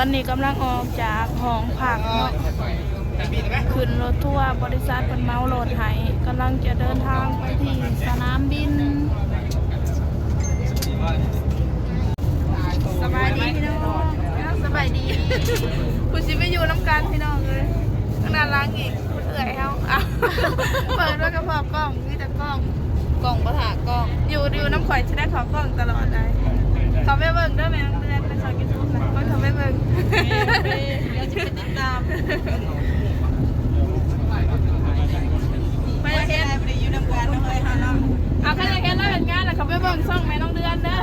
ຕອນນີ້ກຳລັງອອກຈາກຫ້ອງພັກເນາະ ຂຶ້ນລົດທົວ ບໍລິສັດເພິ່ນເໝົາລົດໃຫ້ ກຳລັງຈະເດີນທາງໄປທີ່ສະໜາມບິນ. ສະບາຍດີພີ່ນ້ອງ ສະບາຍດີ ຜູ້ຊິໄປຢູ່ນຳກັນພີ່ນ້ອງເອີຍ ທາງດ້ານຫຼັງອີກ ເອື້ອຍເຮົາ ເປີດມາກະພໍ້ກ້ອງ ມີແຕ່ກ້ອງ ກ້ອງປະທະກ້ອງ ຢູ່ ຢູ່ນຳຂ້ອຍຊິໄດ້ເຂົ້າກ້ອງຕະຫຼອດໄດ໋. ເຂົ້າໄປເບິ່ງເດີແມ່ນ້ອງເດືອນ ໃນຊ່ອງຢູທູບນະ ເຂົ້າໄປເບິ່ງ ດຽວຊິໄປຕິດຕາມ ໄປເຮັດ ບໍ່ໄດ້ຢູ່ນຳກັນເນາະ ເອີຍ ເຮົາເນາະ ເອົາ ຄັນຢາກເຫັນລາວເຮັດງານນະ ເຂົ້າໄປເບິ່ງຊ່ອງແມ່ນ້ອງເດືອນເດີ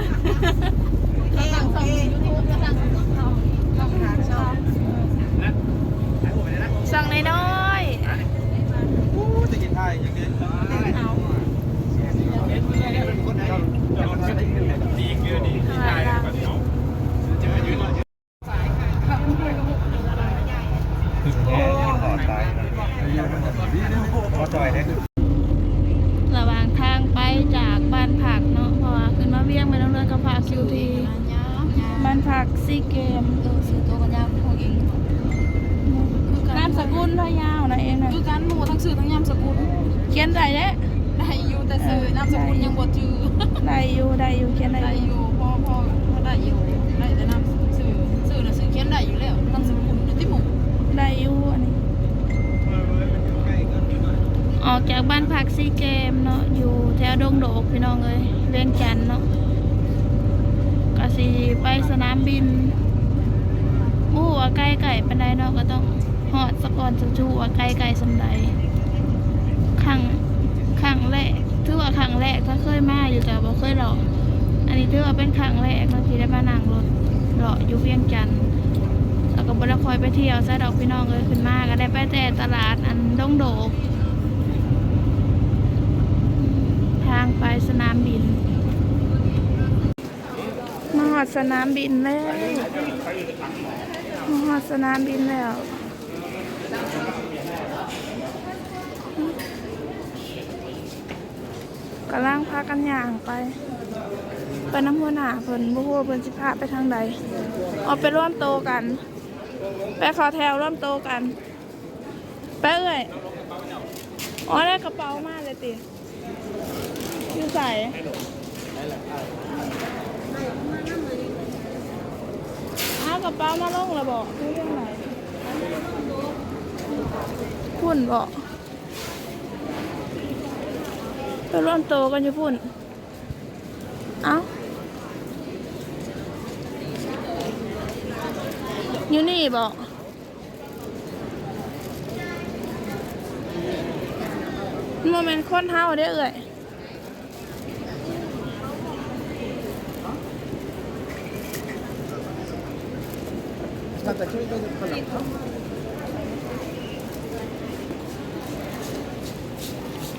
ໂອເຄ ໂອເຄ ຊ່ອງ ຊ່ອງນ້ອຍໆ ໂອ້ຍ ຈະກິນໄທຢ່າງເດີ ເອົາ ລະຫວ່າງທາງໄປຈາກບ້ານພັກເນາະ ເພາະວ່າຂຶ້ນມາວຽງ ແມ່ນ້ອງເດືອນກະພັກຢູ່ທີ່ ບ້ານພັກຊີເກມ ເອີ ຊື່ໂຕກໍຍາວຂອງເອງ ນາມສະກຸນລະຍາວນະເອງນະ ຄືກັນ ໝູ່ທັງຊື່ທັງນາມສະກຸນ ຂຽນໄດ້ແຫຼະ ໄດ້ຢູ່ ແຕ່ຊື່ ເອີ ນາມສະກຸນຍັງບໍ່ຈື່ ໄດ້ຢູ່ ໄດ້ຢູ່ ຂຽນໄດ້ ໄດ້ຢູ່ ພໍ ພໍ ພໍໄດ້ຢູ່ ໄດ້ແຕ່ນາມຊື່ ຊື່ນະຊື່ຂຽນໄດ້ຢູ່ແລ້ວ ນາມສະກຸນນະຕິໝູ່ ໄດ້ຢູ່ອັນນີ້. ອອກຈາກບ້ານພັກຊີເກມເນາະ ຢູ່ແຖວດົງໂດກພີ່ນ້ອງເອີຍ ວຽງຈັນເນາະ ກະຊິໄປສະໜາມບິນ ບໍ່ຮູ້ວ່າໄກ ໄກປານໃດເນາະ ກະຕ້ອງຮອດສາກ່ອນ ຈຶ່ງຈະຮູ້ວ່າໄກ ໄກສ່ຳໃດ. ຄັ້ງ ຄັ້ງແລກ ຖືວ່າຄັ້ງແລກ ເຄີຍມາຢູ່ ແຕ່ບໍ່ເຄີຍເລາະ ອັນນີ້ຖືວ່າເປັນຄັ້ງແລກເນາະ ທີ່ໄດ້ມານັ່ງລົດເລາະຢູ່ວຽງຈັນ ແລ້ວກໍບໍ່ໄດ້ຄ່ອຍໄປທ່ຽວໃສດອກພີ່ນ້ອງເອີຍ ຂຶ້ນມາກໍໄດ້ໄປແຕ່ຕະຫຼາດອັນດົງໂດກ ທາງໄປສະໜາມບິນ. ມາຮອດສະໜາມບິນແລ້ວ ມາຮອດສະໜາມບິນແລ້ວ ກຳລັງພາກັນຍ່າງໄປ ໄປນຳຫົວໜ້າເພິ່ນ ບໍ່ຮູ້ວ່າເພິ່ນຊິພາໄປທາງໃດ. ເອົາ ໄປລວມໂຕກັນ ໄປເຂົ້າແຖວລວມໂຕກັນ ໄປເອື້ອຍ. ອໍ ໄດ້ກະເປົາມາແລ້ວຕິ? ຢູ່ໃສ? ເອົາກະເປົາມາລົງແລ້ວບໍ? ຄືຈັ່ງໃດ? ພຸ້ນບໍ? ໄປລວມໂຕກັນຢູ່ພຸ້ນ. ເອົ້າ ຢູ່ນີ້ບໍ? ມັນບໍ່ແມ່ນຄົນເຮົາເດ້ເອື້ອຍ.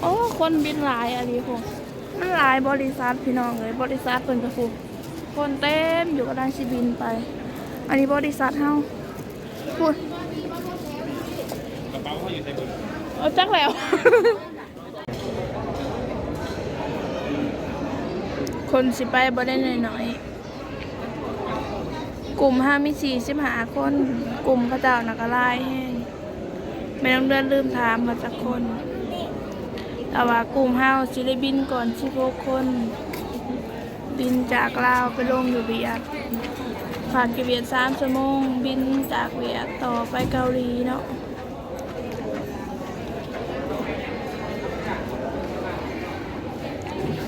ໂອ້ ຄົນບິນຫຼາຍອີ່ຫຼີພຸ້ນ. ມັນຫຼາຍບໍລິສັດພີ່ນ້ອງເອີຍ ບໍລິສັດເພິ່ນກະພຸ້ນ ຄົນເຕັມຢູ່ ກຳລັງຊິບິນໄປ. ອັນນີ້ບໍລິສັດເຮົາພຸ້ນ ເອົາຈັກແລ້ວ ຄົນຊິໄປບໍ່ໄດ້ໜ້ອຍໆ. ກຸ່ມເຮົາມີສີ່ສິບຫ້າຄົນ ກຸ່ມເຂົາເຈົ້ານະກະຫຼາຍແຮງ. ແມ່ນ້ອງເດືອນລືມຖາມວ່າຈັກຄົນ ແຕ່ວ່າກຸ່ມເຮົາຊິໄດ້ບິນກ່ອນສິບຫົກຄົນ ບິນຈາກລາວໄປລົງຢູ່ຫວຽດ ພັກຢູ່ຫວຽດສາມຊົ່ວໂມງ ບິນຈາກຫວຽດຕໍ່ໄປເກົາຫຼີເນາະ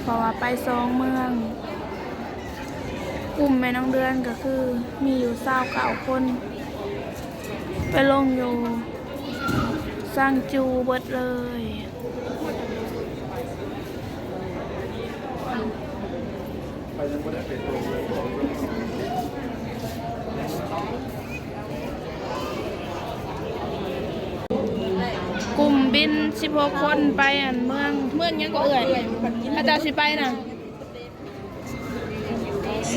ເພາະວ່າໄປສອງເມືອງ. ກຸ່ມແມ່ນ້ອງເດືອນກະຄືມີຢູ່ຊາວເກົ້າຄົນ ໄປລົງຢູ່ຊາງຈູເບິດເລີຍ. ກຸ່ມບິນສິບຫົກຄົນໄປອັນເມືອງ ເມືອງຫຍັງເກາະເອື້ອຍ ເຂົາເຈົ້າຊິໄປນະ?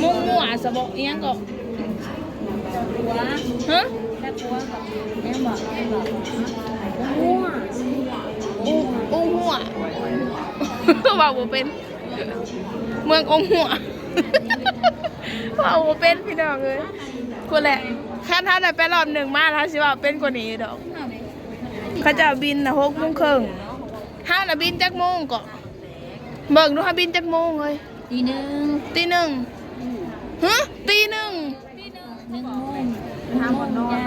ມຸງມົ້ວສະເບາະ ອີ່ຫຍັງເກາະ ຮະ? ອຸງຫົວ ເວົ້າບໍ່ເປັນ ເມືອງອົງຫົວ. ເວົ້າບໍ່ເປັນພີ່ນ້ອງເອີຍ. ພຸ້ນແຫຼະ ຄັນເຮົາໄດ້ໄປລອບໜຶ່ງມາ ເຮົາຊິເວົ້າເປັນກວ່ານີ້ດອກ. ເຂົາເຈົ້າບິນນະຫົກໂມງເຄິ່ງ ເຮົານະບິນຈັກໂມງເກາະ? ເບິ່ງດູ ເຮົາບິນຈັກໂມງເຮີ້ຍ? ຕີໜຶ່ງ ຕີໜຶ່ງ. ຫື? ຕີໜຶ່ງ? ໜຶ່ງໂມງ ຫາໝ່ອງນອນ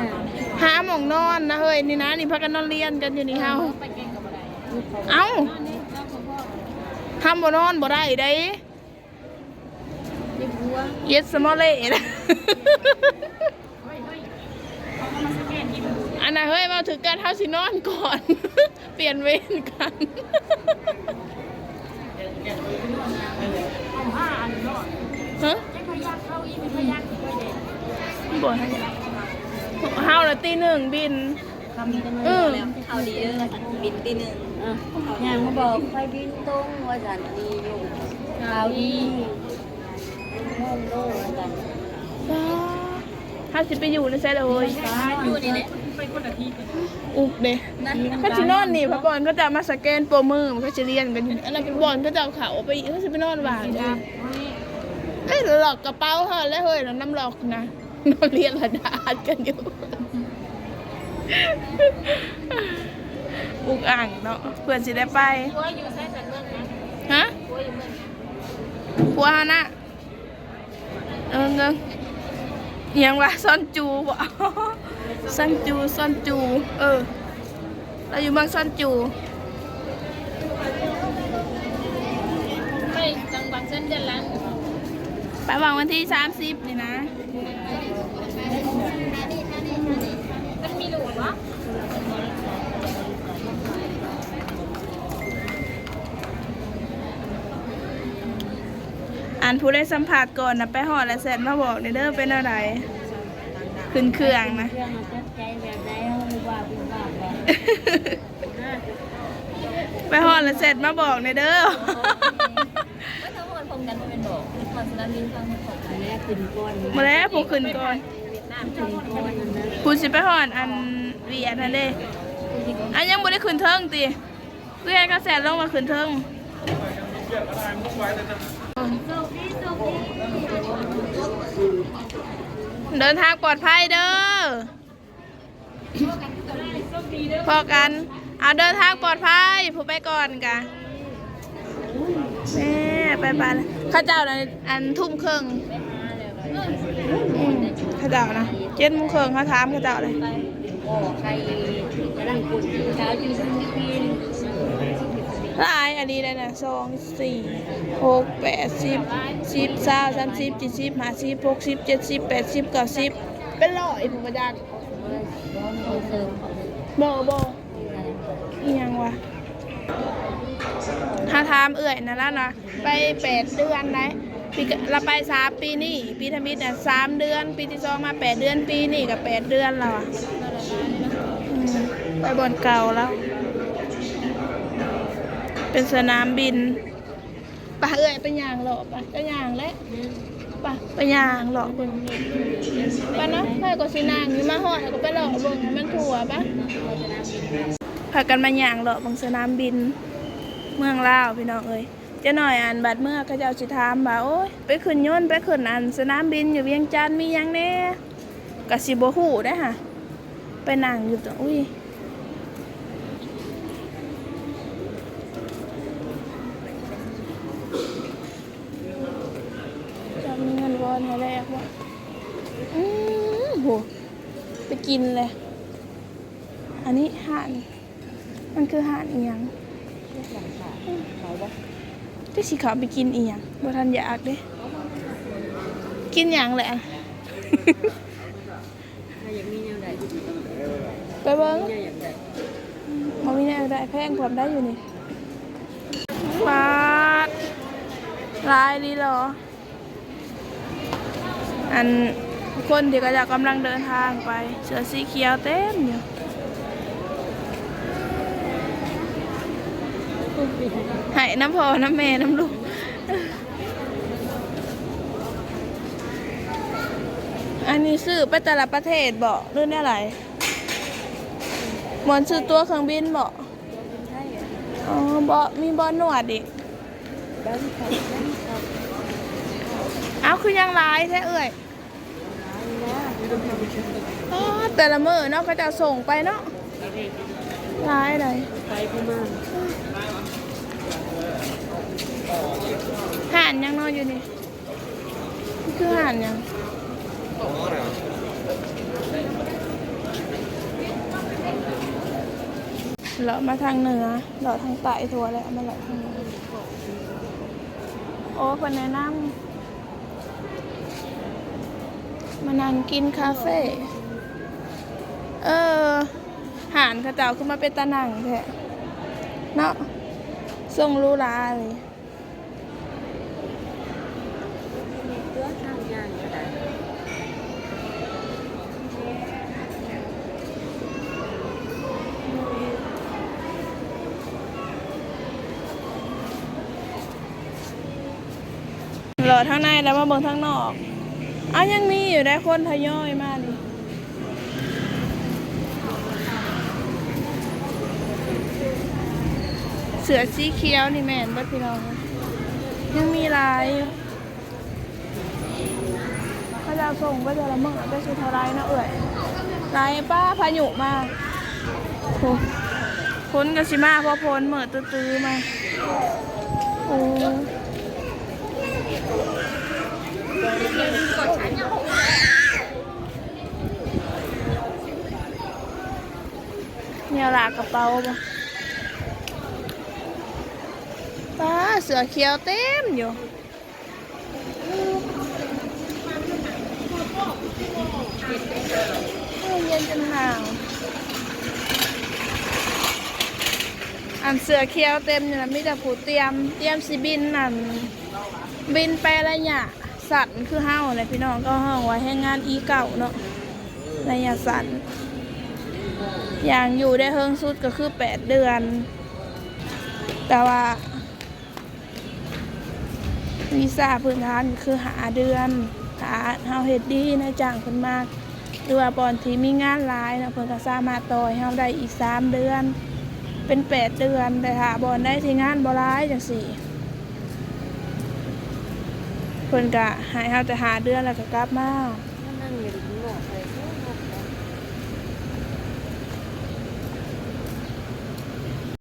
ຫາໝ່ອງນອນນະເຮີ້ຍ. ນີ້ນະ ນີ້ພາກັນນອນລຽນກັນຢູ່ນີ້ເຮົາ. ເອົ້າ ເຮົາບໍ່ນອນບໍ່ໄດ້ເດ້. ເຢັດສະມໍເລ ອັນນະເຮີ້ຍ ເວົ້າຖືກກັນ ເຮົາຊິນອນກ່ອນ ປ່ຽນເວນກັນ. ຮະ? ບໍ່ໃຫ້ ເຮົາລະຕີໜຶ່ງບິນ. ເອີ ຂ່າວດີເດີ ບິນຕີໜຶ່ງ. ເອີ ຍ່າງມາບອກ ຂ້ອຍບິນຕົງວ່າຊັ້ນ ດີຢູ່ ຂ່າວດີ ໂມງໂລວ່າຊັ້ນ. ເຮົາຊິໄປຢູ່ໃນໃສລະເຮີ້ຍ? ຢູ່ນີ້ແຫຼະ ໄປຄົນລະທີ່. ອຸບເດ້ ຄັນຊິນອນນີ້ ພະບອນເຂົາຈະມາສະແກນໂປມື ມັນກໍຊິລຽນກັນຢູ່. ອັນນັ້ນເປັນບ່ອນເຂົາເຈົ້າເຂົ້າໄປອີກ ເຮົາຊິໄປນອນວ່າງເດ້. ເອີ ລັອກກະເປົາເຮົາແຫຼະເຮີ້ຍ ນຳລັອກນະ. ນອນລຽນລະດາດກັນຢູ່ ອຸກອັ່ງເນາະ ເພື່ອຊິໄດ້ໄປ. ຜົວຢູ່ໃສຊັ້ນເມືອງນະ? ຮະ? ຜົວຢູ່ເມືອງ ຜົວຫັ້ນນະ ເອີ ເອີ ອີ່ຫຍັງວະ ຊອນຈູບໍ? ຊອນຈູ ຊອນຈູ ເອີ. ລາວຢູ່ເມືອງຊອນຈູ ໄປຈັງຫວັງເຊີນເດືອນຫຼັງ ໄປຫວັງວັນທີສາມສິບນີ້ນະ. ມັນມີລູກບໍ່? ອັນຜູ້ໃດສຳພາດກ່ອນນະ ໄປຮອດແລ້ວແຊັດມາບອກແດ່ເດີ ເປັນແນວໃດ? ຂຶ້ນເຄື່ອງນະ ເຄື່ອງເຮົາຕົກໃຈແບບໃດ ເຮົາວາບວາບບໍ່? ໄປຮອດແລ້ວແຊັດມາບອກແດ່ເດີ. ໄປທາງຮອດພ້ອມກັນບໍ່ແມ່ນບໍ່? ຮອດສະໜາມບິນທາງຮອດພ້ອມກັນ ແລ້ວຂຶ້ນກ່ອນ ມາແລ້ວ ຜູ້ຂຶ້ນກ່ອນ ຂຶ້ນກ່ອນນະ ຜູ້ຊິໄປຮອດອັນຫວຽດຫັ້ນເດ້. ອັນຍັງບໍ່ໄດ້ຂຶ້ນເທິງຕິ? ຄືໃຫ້ເຂົາແຊັດລົງວ່າຂຶ້ນເທິງ. ເດີນທາງປອດໄພເດີ ພໍ້ກັນ ເອົາ ເດີນທາງປອດໄພ ຜູ້ໄປກ່ອນກະ ແມ່ ໄປໆ ເຂົາເຈົ້ານະ ອັນ ທຸ່ມເຄິ່ງ ອືມ ເຂົາເຈົ້ານະ ເຈັດໂມງເຄິ່ງ ເຮົາຖາມເຂົາເຈົ້າເລີຍ. ຫຼາຍອີ່ຫຼີເດ້ນະ ສອງ ສີ່ ຫົກ ແປດ ສິບ ສິບ ຊາວ ສາມສິບ ສີ່ສິບ ຫ້າສິບ ຫົກສິບ ເຈັດສິບ ແປດສິບ ເກົ້າສິບ ເປັນຮ້ອຍ ຜູ້ບໍ່ຈັກ. ບໍ່ ບໍ່ ອີ່ຫຍັງວະ ເຮົາຖາມເອື້ອຍນະ ລາວນະ ໄປແປດເດືອນໃດ໋ ປີ ລາວໄປສາມ ປີນີ້ ປີທຳອິດນະ ສາມເດືອນ ປີທີສອງມາແປດເດືອນ ປີນີ້ກໍແປດເດືອນແລ້ວອະ. ອືມ ໄປບ່ອນເກົ່າແລ້ວ ເປັນສະໜາມບິນ. ໄປເອື້ອຍ ໄປຍ່າງເລາະ ໄປ ເຈົ້າຍ່າງແຫຼະ ໄປ ໄປຍ່າງເລາະເບິ່ງ ໄປນະ ຂ້ອຍກໍຊິນັ່ງຢູ່ ມາຮອດແລ້ວກໍໄປເລາະເບິ່ງໃຫ້ມັນທົ່ວ ໄປ. ພາກັນມາຍ່າງເລາະເບິ່ງສະໜາມບິນເມືອງລາວ ພີ່ນ້ອງເອີຍ. ຈັກໜ້ອຍອັນບາດເມືອເຂົາເຈົ້າຊິຖາມວ່າ ໂອ້ຍ ໄປຂຶ້ນຍົນ ໄປຂຶ້ນອັນສະໜາມບິນຢູ່ວຽງຈັນມີຫຍັງແດ່ ກະຊິບໍ່ຮູ້ເດ້ຫະ ໄປນັ່ງຢູ່ຕົວ ອຸ້ຍ ເຈົ້າມີເງິນວອນໃຫ້ແລກບໍ່? ອືມ ໂຫ ໄປກິນແຫຼະ ອັນນີ້ຮ້ານ ມັນຄືຮ້ານອີ່ຫຍັງ? ເຂົາບໍ່? ຈັກຊິເຂົ້າໄປກິນອີ່ຫຍັງ? ບໍ່ທັນຢາກເດ້. ກິນຫຍັງແຫຼະ? ຖ້າຢາກມີແນວໃດ? ໄປເບິ່ງ. ມີແນວຢາກໄດ້? ບໍ່ມີແນວຢາກໄດ້. ແພງພ້ອມໄດ້ຢູ່ນີ້. ປາດ ຫຼາຍອີ່ຫຼີເນາະ. ອັນ ຄົນທີ່ເຂົາເຈົ້າກຳລັງເດີນທາງໄປ ເສື້ອສີຂຽວເຕັມຢູ່ ໃຫ້ນຳພໍ່ນຳແມ່ນຳລູກ. ອັນນີ້ຊື້ໄປແຕ່ລະປະເທດບໍ ຫຼືແນວໃດ? ບ່ອນຊື້ຕົ໋ວເຄື່ອງບິນບໍ? ອໍ ບໍ່ ມີບ່ອນນວດອີກ. ແບງຄອກ ແບງຄອກ. ເອົາ ຄືຍັງຫຼາຍແທ້ເອື້ອຍ? ອໍ ແຕ່ລະມື້ເນາະ ເຂົາເຈົ້າສົ່ງໄປເນາະ ຫຼາຍໃດ໋. ໄປປະມານ ຮ້ານຫຍັງເນາະຢູ່ນີ້? ນີ້ຄືຮ້ານຫຍັງ? ເລາະມາທາງເໜືອ ເລາະທາງໃຕ້ທົ່ວແລ້ວ ມາເລາະທາງເໜືອ. ໂອ້ ເພິ່ນແນະນຳ ມານັ່ງກິນຄາເຟ. ເອີ ຮ້ານເຂົາເຈົ້າຄືມາເປັນຕານັ່ງແທ້ເນາະ ຊົງຫຼູຫຼາເລີຍ. ເລາະທາງໃນແລ້ວມາເບິ່ງທາງນອກ. ອ້າວ ຍັງມີຢູ່ໃດ໋ ຄົນທະຍອຍມານີ້. ເສື້ອສີຂຽວນີ້ແມ່ນເບິດພີ່ນ້ອງ ຍັງມີຫຼາຍຢູ່. ເຂົາເຈົ້າສົ່ງໄປແຕ່ລະມື້ໄດ້ຊິເທົ່າໃດເນາະເອື້ອຍ? ຫຼາຍ ປ້າ ພາຍຸມາ. ໂອ້ ຝົນກໍຊິມາ ເພາະຝົນເມີດຕື້ໆມາ. ໂອ້ ແນວລາກກະເປົາບໍ່? ປ້າ ເສື້ອຂຽວເຕັມຢູ່. ເຢັນຈົນໜາວ. ອັນເສື້ອຂຽວເຕັມນີ້ນະ ມີແຕ່ຜູ້ຕຽມ ຕຽມຊິບິນ ອັນ ບິນໄປໄລຍະສັ້ນຄືເຮົາແຫຼະພີ່ນ້ອງ ເຂົາຮ້ອງວ່າແຮງງານ ອີ ເກົ້າ ເນາະ ໄລຍະສັ້ນ. ຢ່າງຢູ່ໄດ້ເຮິງສຸດກໍຄືແປດເດືອນ ແຕ່ວ່າ ວີຊາພື້ນຖານກໍຄືຫ້າເດືອນ ຖ້າເຮົາເຮັດດີ ນາຍຈ້າງເພິ່ນມັກ ຫຼືວ່າບ່ອນທີ່ມີງານຫຼາຍເນາະ ເພິ່ນກໍສາມາດຕໍ່ໃຫ້ເຮົາໄດ້ອີກສາມເດືອນ ເປັນແປດເດືອນ. ແຕ່ຖ້າບ່ອນໃດທີ່ງານບໍ່ຫຼາຍຈັ່ງຊີ້ ເພິ່ນກໍໃຫ້ເຮົາແຕ່ຫ້າເດືອນ ແລ້ວກໍກັບມາ.